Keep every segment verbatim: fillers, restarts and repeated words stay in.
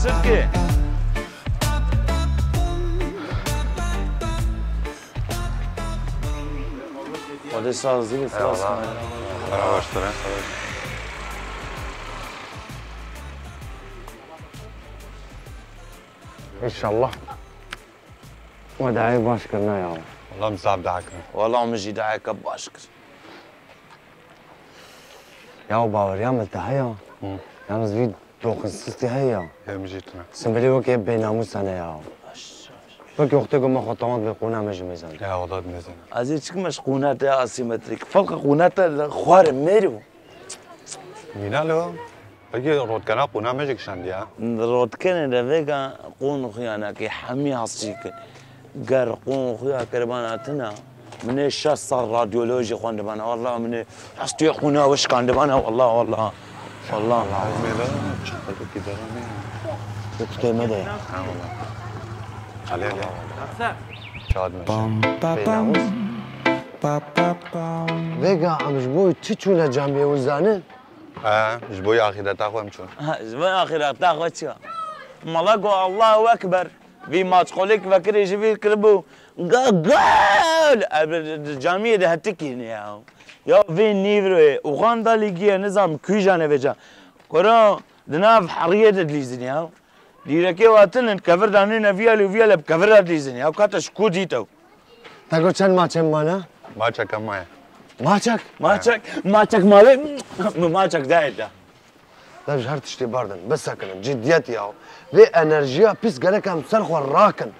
Çirkê. Xwedê sazî, spas. Eyvallah. Merhaba, hoş geldin. İnşallah. We dayê baş kirina ya. Wala min zaf dua kir. Wala min jî dayeke baş kir. Ya baweriya min te heye. Hı. Yalnız vî doxin sistî heye ya. Hem jî tune. Simbilî wekî bênamûsan e ya. Wekî wextê ku me xwe tewand bê qûna me jî mêzan. Ya wala mêzan. Ez ê çikim ez qûna te asimetrîk. Felqa qûna te li xwar mêrî bû. Mîna lo. Peki rotkena qûna me jî kişandiya? Rotkenê de vêga qûn xuyanakî hemî hastî kir. Ger qûn xuya kiribana tina, min ê şeş sal radyolojî xwendibana. Wallah min ê hastiyê qûna wê şikandibana. Wallah, wallah. Wallah. Ezmê de çi qedekî deranê. Bi kutê me de. Ha, wallah. Alê, alê. Çad me. Pam, pa, pam. Pa, pa, pam. Vêga em ji bo çi çûne camiyê win zanin? E, ji bo axîreta xwe em çûn. Ha, ji bo axîreta xwe çi? Mala got, Allahu Ekber. Vî maçqolêk vekirî ji vî kiribû. Ga-, gol! Ev di camiyê de hetikî ne ya. Ya vê nîvroyê. Uganda Lîgî ye, nizam kûjan e vêca. Kuro di nav heriyê de dilîzin ya. Dîrekê we hatinin, kevir danîne viyalî û viyalê bi kevir re dîzin. Ya kate ji ku dît ew? Te got çend maçên mane? Maçeke maye. Maçek? Maçek, maçek mavê, mi maçek dayê de. Dev ji her tiştê berdin, bisekinin, ciddiyet ya. Vê enerjiya pîs gerek em ser xwe rakin.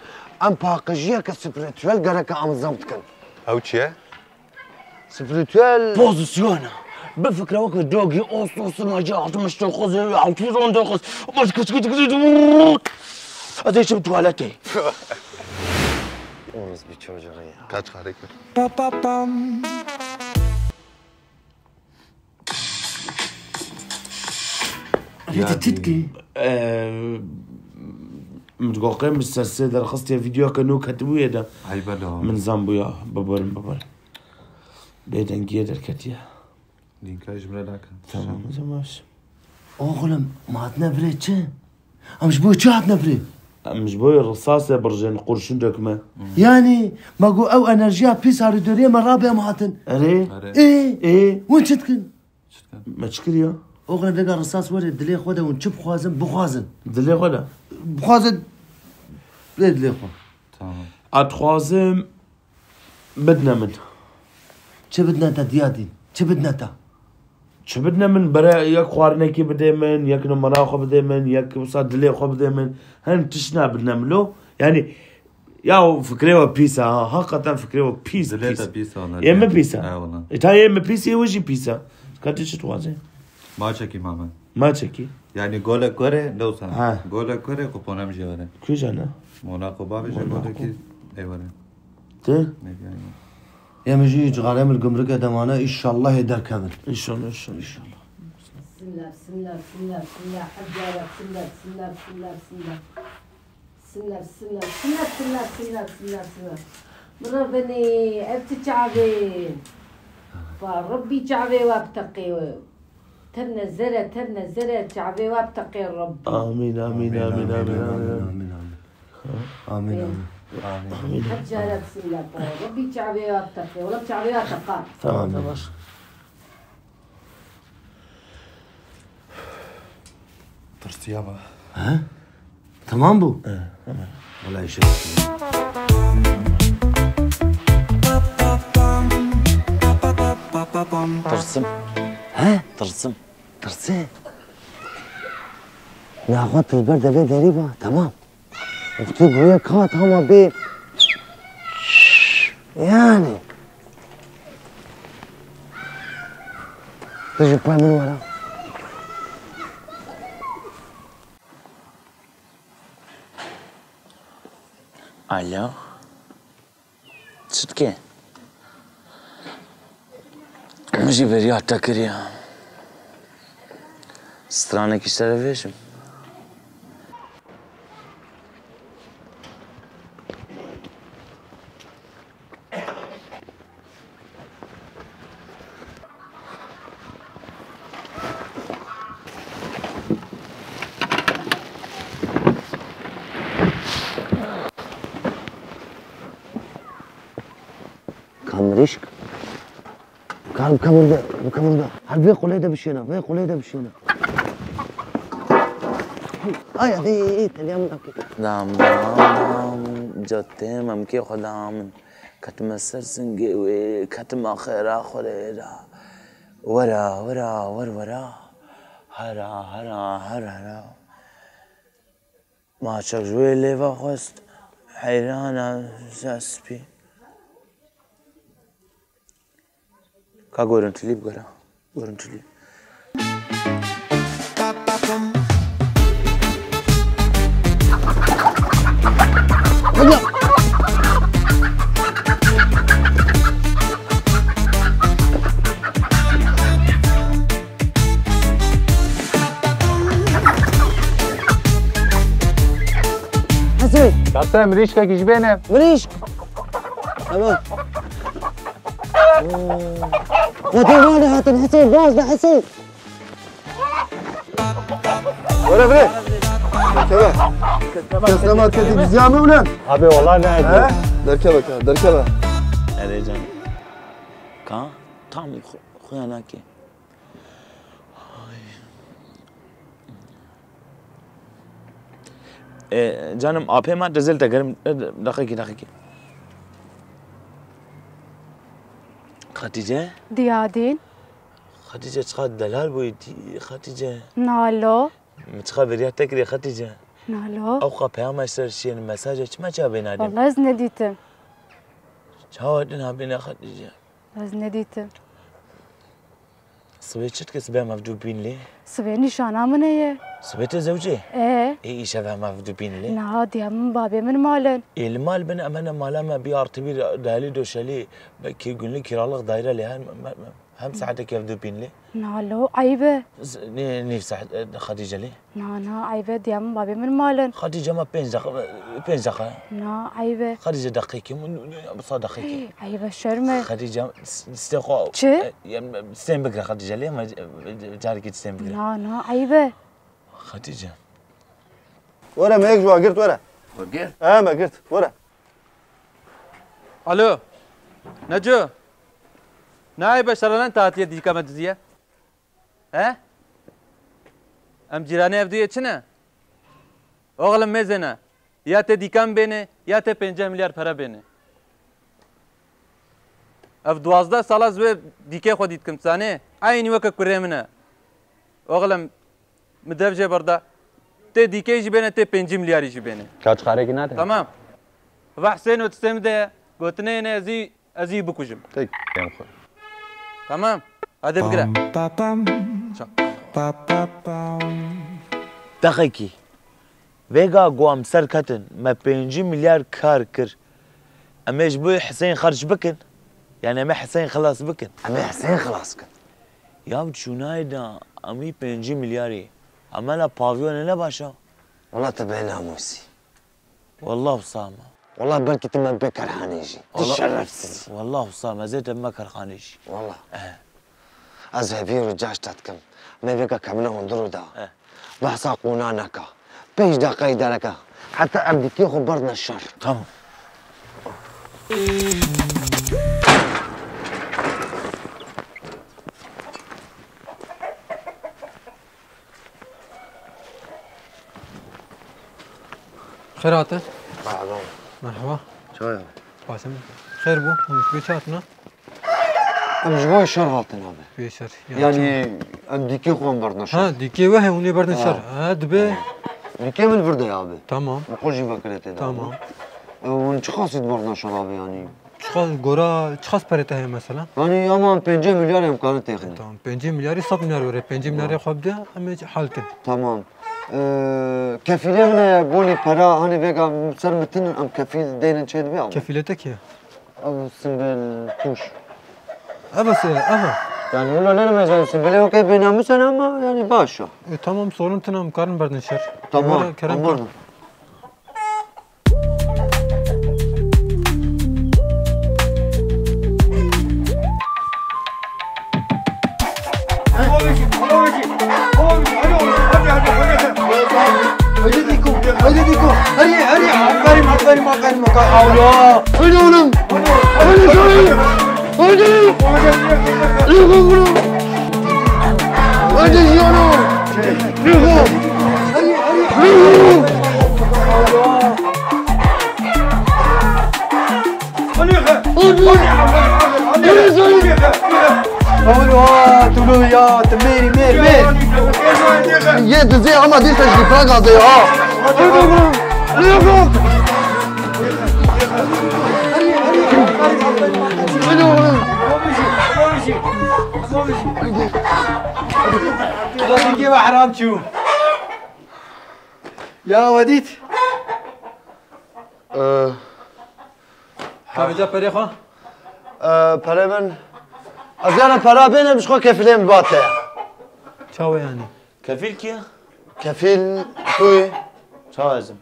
Em paqijiyeke spirituel gerek em zeb dikin. Ew çi ye? Spirituel. Pozisyona. Bifikre wek dogî, os, os, maci, altmış dokuz, altmış dokuz, baş kıç, kıç, kıç, kıç. Hadi içim tuvalete. Orası bir çocuğu ya. Kaç harika. Pa, pa, pam. Hadi Yani- titki. Eee, min goqê min ser sê derxistiye, vîdeoyeke nû ketibûye de. Ay bela. Min zan bûya, bibirin, bibirin. Bêdengiyê derketiye. Lînka ji min re dakin. Tamam, tamam. Oxlum, me hatine virê çi? Em ji bo çi hatine virê? Em ji bo risasê birjên qurşin dökme. Yani, me got ew enerjiya pîs a li doriyê me rabe em hatin. Erê. Erê. Ê, Ê. Hûn çi dikin? Çi dikin? Me çi kiriye? Oxlum, vêga risas were dilê xwe de hûn çi bixwazin, bixwazin. Dilê xwe de? Bixwazin, lê dilê xwe. Tamam. Ez dixwazim Bidne min. Çi bidne te diya dîn? Çi bidne te? Çi bidne min? Bere yek xwarinekî bidê min, yek numara xwe bidê min, yek wisa dilê xwe bidê min. Hin tişt nabidne min lo. Yani, ya fikrê we pîs e ha. Hakikaten fikrê we pîs, Dilê pîs. Te pîs e, Ê min pîs e. He, wala. E, ta yê min pîs, yê we jî pîs e. Ka tu çi dixwazî? Maçekî mame. Maçekî. Yani golek were, lewsa. Ha. Golek were, kupona min jê were. Kûja ne? Monaco bavê jê Monaco. Golekî ê were. Ti? Ne yani? Em jî cixarê min li gumrikê de mane, înşallah ê derkevin. Înşallah, înşallah, înşallah. Bismillah, bismillah, bismillah, bismillah, hep cara, bismillah, bismillah, bismillah, bismillah. Bismillah, bismillah, bismillah, bismillah, bismillah, bismillah, bismillah. Min re binê, ev ti çavê. Pa Rebbî çavê we biteqê we. Tevne zere, tevne zere, çavê we biteqê Rebbî. Amîn, amîn, amîn, amîn, amîn. Amîn, amîn. Amîn, amîn. Amîn. Hep cara bismillah pa. Rebbî çavê we biteqê. Wela çavê we teqa. Tamam, tamam. Tirsiya me. He? Tamam bû? He, tamam. Wala işe. Tirsim. He? Tirsim. Tirsim. Naxwe tu li ber devê derî be, tamam. Wextê goya kat hema bê. Yani. Tu ji pay min were. Alo. Çi dike? Min jî beriya te kiriye. Stranekî ji te re bêjim. Îşk. Kar bike burada, bike burada. Her vê qulê de bişêne, vê qulê de bişêne. Ay, ay, ay, ay, teliya min nakê. Dam, dam, dam, cotê memkê xwe da min. Ketime ser singê wê, ketime xêra xwe rê ra. Wera, wera, wer, wera. Hera, hera, her, hera. Maçek ji wê lêva xwest, heyrana ser spî. Ka gorintulî bigera, gorintulî. Hesê. Kase, mirîşkekî ji bêne. Mirîşk. Tamam. Hadi, hadi, hadi, Hesê, biraz da Hesê. Were vire. Keve. Kes nema keti biziya mı ulan? Abi, wala ne? He? Derkeve ka, derkeve. Erê can. Ka? Tam xu-, xuya nake. Ay. E, canım, apê me dizel te gerim. E, daxikî, daxikî. Xetîce? Diyadîn. Xetîce, çiqa delal bûyî tî, Xetîce. Nalo. Min çiqa bêriya te kirî, Xetîce. Nalo. Ewqa peyama ser şiyên mesaja çima çawa bênadîm? Vallahi ez nedîtim. Çawa din habêne, Xetîce? Ez nedîtim. Sibê çi dike, sibê em hevdû bîn lê? Sibê nîşana min heye. Sibê te zewcê? E. Ê, îşev em hevdû bîn lê? Na, diya min babê min malin. Ê, li mal bin, em hene mala me bî artı bir, dehelî doşelî, belkî günlük kiralık daire lê, hem, hem, hem saetekî hevdû bîn lê? Na lo, eyb e. Z-, nê, nîv saet, e, Xetîce lê? Na, na, eyb e, diya min babê min malin. Xetîce, me pênc deqe, pênc deqe. Na, eyb e. Xetîce, deqîkî min, sa deqîkî. Eyb e, şerm e. Xetîce, s-, stê xwe. Çi? E, em, stên bigire Xetîce lê, me, e, carekî stên bigire. Na, na, eyb e. Xetîce. Were, me yek ji wan girt, were. Were girt? He, me girt, were. Alo. Neco. Ne eyb e, şeralen te hatiye dîka me diziye? He? Em cîranê ev duyê çi ne? Oxlim mêzê ne. Ya tê dîkan bênê, ya tê pênceh milyar pere bênê. Ev duwazdeh sala ez wê dîkê xwe dî dikim, zanê? Eynî weke kurê min e. Oxlim, min dev jê berda. Tê dîkê jî bêne, tê pêncî milyarî jî bêne. Ka çixarekî nade? Tamam. Va Husêno, tu stê min de ye. Gotinê ne, ez î Ez î bikujim. Tek em xwe. Tamam. Hadi bigire. Çak. Dexekî. Vêga ku em ser ketin, me pêncî milyar kar kir. Em ê ji bo Husên xerc bikin. Yani em ê Husên xilas bikin. Em ê Husên xilas bikin. Ya bi çûnayê de em wî pêncî milyarî. Em la pavyonê ne baş e? Wela tu bênamûs î. Wallah wisa me. Wallah belkî tu me bê kerhanê jî. Tu Wallah, şerefsiz î. Wallah wisa me, ez ê te bime kerhanê jî. Wallah. Eh. Ez hevî û caş te dikim. Me vêka kemine hundir û da. Eh. Behsa qûna neka. Pênc deqe îdare ke. Heta em dîkê xwe berdine şer. Tamam. Xêr hate. Merhaba. Merhaba. Çawa? Basim. Xêr bû. Hûn ji bê çi hatine? Em ji bo şer hatin abi. Bê şer. Ya, yanî çi? Em dîkê xwe em berdin şer. Ha, dîkê we he, hûn ê berdin şer. Ha. Ha, dibe. Dîkê min vir de abi. Tamam. Min xwe jî vekirê tê de. Tamam. E, hûn çi xasî diberdin şer abi yanî? Çiqas gora, çiqas perê te heye mesela? Yanî ama pêncî milyar em karin têxine. Tamam, pêncî milyarî sed milyar were, pêncî milyarê xwe bide, em ê hal kin. Tamam. Ee, kefîlê min heye, gonî pera, hani vêga ser min tinin, em kefîl deynin çê dibe ama. Kefîlê te kî ye? Ev Simbêl Tûş. Ev e, ev e. Yani wilo lene mezan Simbêlê, okey, bênamûs e ama yani baş e. E, tamam, sorun tine, em karin berdin şer. Tamam, were, kerem em berdin. Haydi Diko, haydi Diko. Hadi, hadi. Aferin, aferin, aferin. Haydi oğlum. Haydi şöyle. Hadi! Hadi! Hadi! Hadi! Hadi! Hadi! Hadi! Oha, tu ya, tu mêrî, mêr, mêr. Yê dizê ama dîsa jî pira gazê ha. Ulan dîkê me heram çû. Ya we dît. Ee, Ka vêca perê xwe? Ee, pere min. Ez yana pera bêne, bi xwe kefilê min bate. Çawa yani? Kefîl kî ye? Kefîl tu yî. Çawa ez im?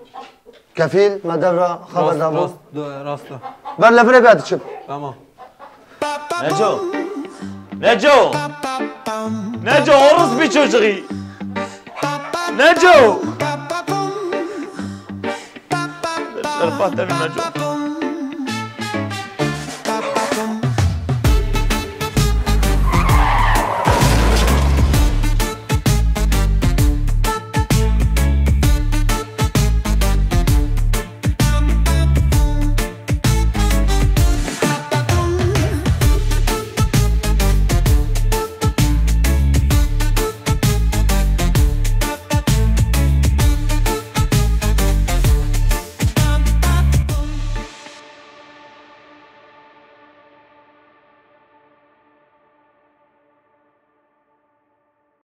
Kefîl, me devra xeber Rast, dabo. Rast, do, rast o. Ber levirê be diçim. Tamam. Neco. Neco. Neco, orospu çocuğu. Neco. Berbat Neco.